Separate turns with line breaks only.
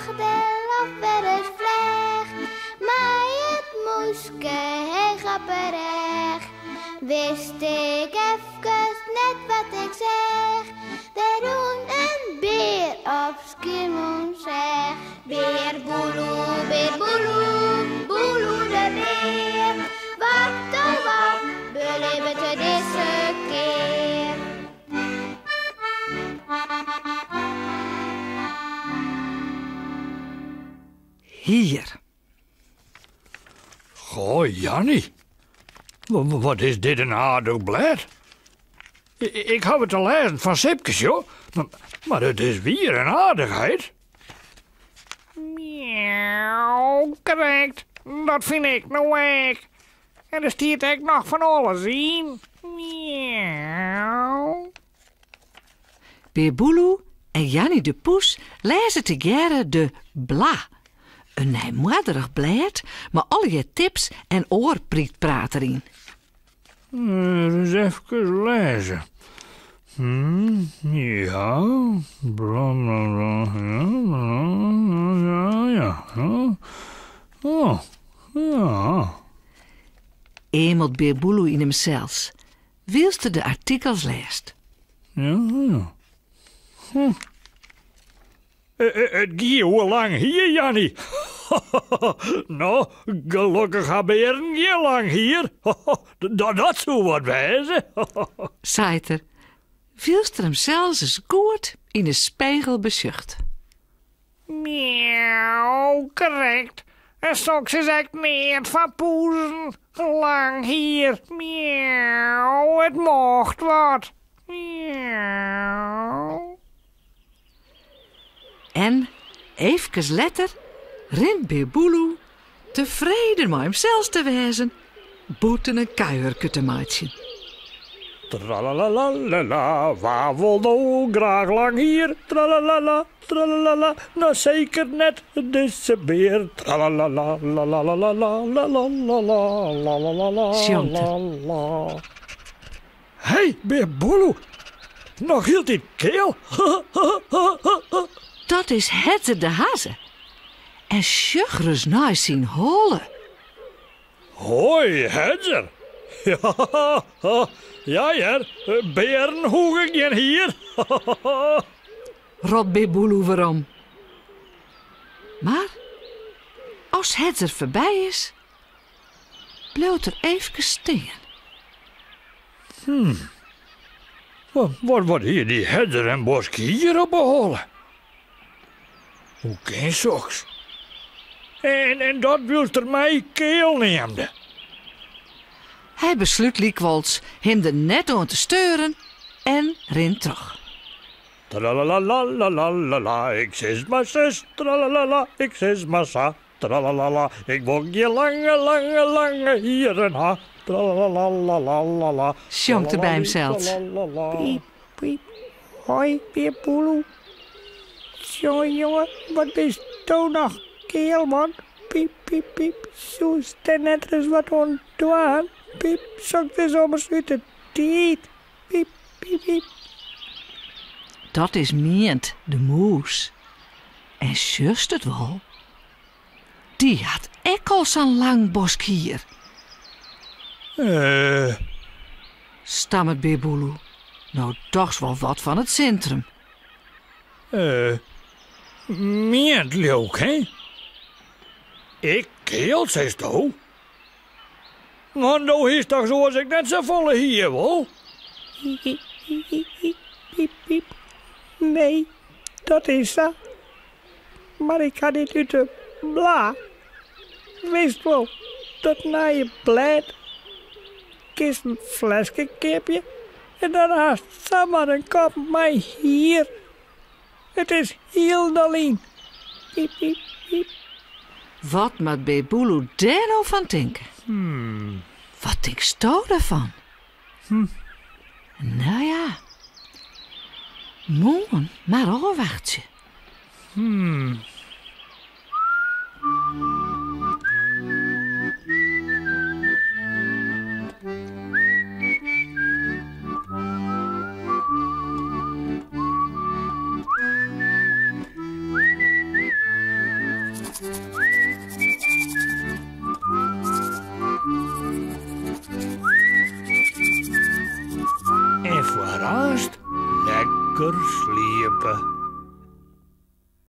Lache del of wer ris flecht. Mei it mûske heech op 'e rêch. Wist ik efkes net wat ik seach. Der rûn in bear op Skiermûntseach. Bear Boeloe, bear Boeloe, Boeloe de bear. Wat oh wat belibbet er dizze kear?
Hier.
Goh, Jannie. Wat is dit in aardich blêd. Ik haw it te lêzen fan Sipkes, joh. Mar it is wier in aardichheid.
Miauw, krekt. Dat fyn ik no ek. En der stiet ek noch fan alles yn. Miauw.
Bear Boeloe en Jannie de Poes lêze tegearre de Bla, in nijmoadrich blêd mei allegear tips en oar prytpraat deryn.
Ris efkes lêze. Hm, ja, bla bla bla, ja, bla, ja, ja, oh, ja.
Eamelt Bear Boeloe yn himsels, wylst er de artikels lêst.
Ja, ja. Hm. It gie oer lang hier, Jannie. No, gelokkich ha bearen gjin lang hier. Dat soe wat wêze.
Seit er, wylst er himsels ris goed yn 'e spegel besjocht.
Miauw, krekt. En soks is ek neat foar poezen. Lang hier, miauw, it mocht wat. Miauw.
En eefkes letter rint Bear Boeloe, tefreden mei himsels te wêzen, bûten in kuierke te meitsjen.
Tralalalalala, wa wol no graach lang hier? Tralalala, tralalala, no seker net dizze bear. Tralalala, lalalalalalalalalalalala,
Sjongt er.
la. Hé, Bear Boeloe, noch hieltyd keal?
Dat is Hedzer de Hazze. En sjoch ris nei syn holle.
Hoi, Hedzer. Ja, ja hear, bearen hoege gjin hier.
Ropt Bear Boeloe werom. Mar as Hedzer foarby is, bliuwt er eefkes stean.
Wat, wat hie dy Hedzer in bosk hier op 'e holle? Hoe kin soks? En, en dat wylst er my keal neamde.
Hy beslút lykwols him der net oan te steuren en rint troch.
Tralalalalala, ik sis mar sus, tralalala, ik sis mar sa. Tralalala, ik wol gjin lange, lange, lange hieren ha. Tralalalalala.
Sjongt er by himsels.
Piep, piep. Hoi, Bear Boeloe. Tsjonge jonge, wat bisto noch keal, man. Piep, piep, piep. Soest der net ris wat oan dwaan? Piep, soks is ommers út de tiid. Piep, piep, piep.
Dat is Mient de mûs. En sjochst it wol? Dy hat ek al sa'n lang bosk hier.
Eh.
Stammet Bear Boeloe. No dochs wol wat fan it sintrum.
Eh, Mient leau 'k, hè? Ik keal, seisto? Want do hiest dochs oars ek net safolle hier, wol?
Piep, piep. Nee, dat is sa. Mar ik ha dit út de bla. Witst wol, dat nije blêd. Kinst in fleske keapje en dan hast samar in kop mei hier. It is hielendal yn. Piep, piep, piep.
Wat moat Bear Boeloe dêr no fan tinke? Wat tinksto derfan? No ja, moarn mar ôfwachtsje.
foar aanst lekker sliepe.